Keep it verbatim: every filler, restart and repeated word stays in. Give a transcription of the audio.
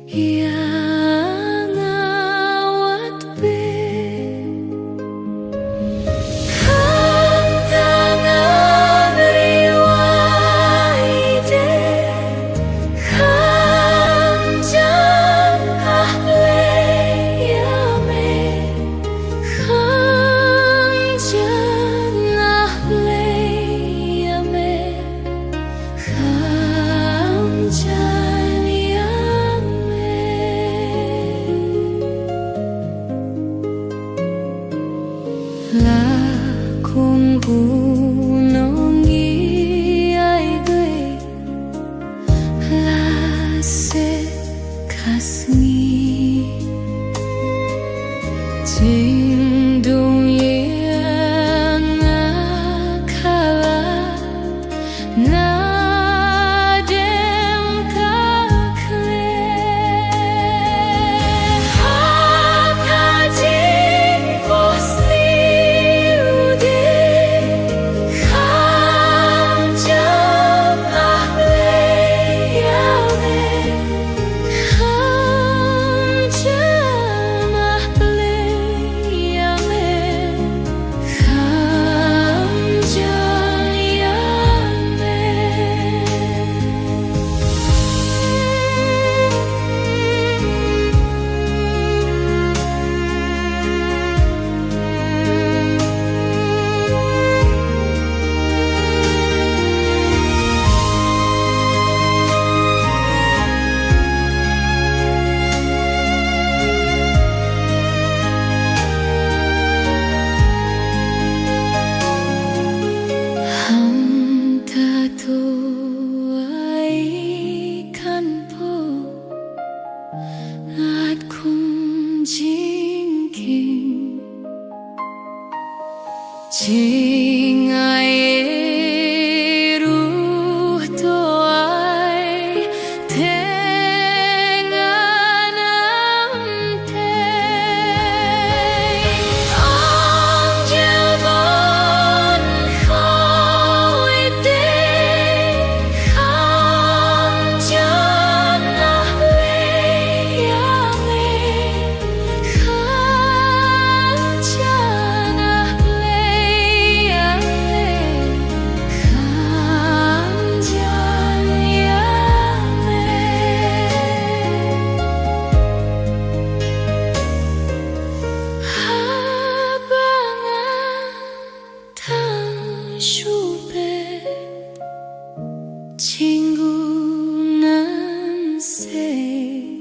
Ïa nga wat peit. Kham tang abri wai de. Kham jan ah Blei ïa me. Kham jan ah Blei ïa me. Kham jan ïa me. La kum u nongïaid Blei, la seh ka sngi. Jingdum ïa nga khalat na dem ka khleh. Ha ka jingphohsniew de kham jan ah Blei ïa me. Kham jan ah Blei ïa me. Kham jan ïa me. Hangta to ai kan poi ngat kum jingkieng. Jingai ruh to ai te ngan am te. Ong jel bon khoi te. Kham jan ah Blei ïa me. Kham jan ah Blei ïa me. Kham jan ïa me. Haba nga tang shu peit, jinggunnan sei.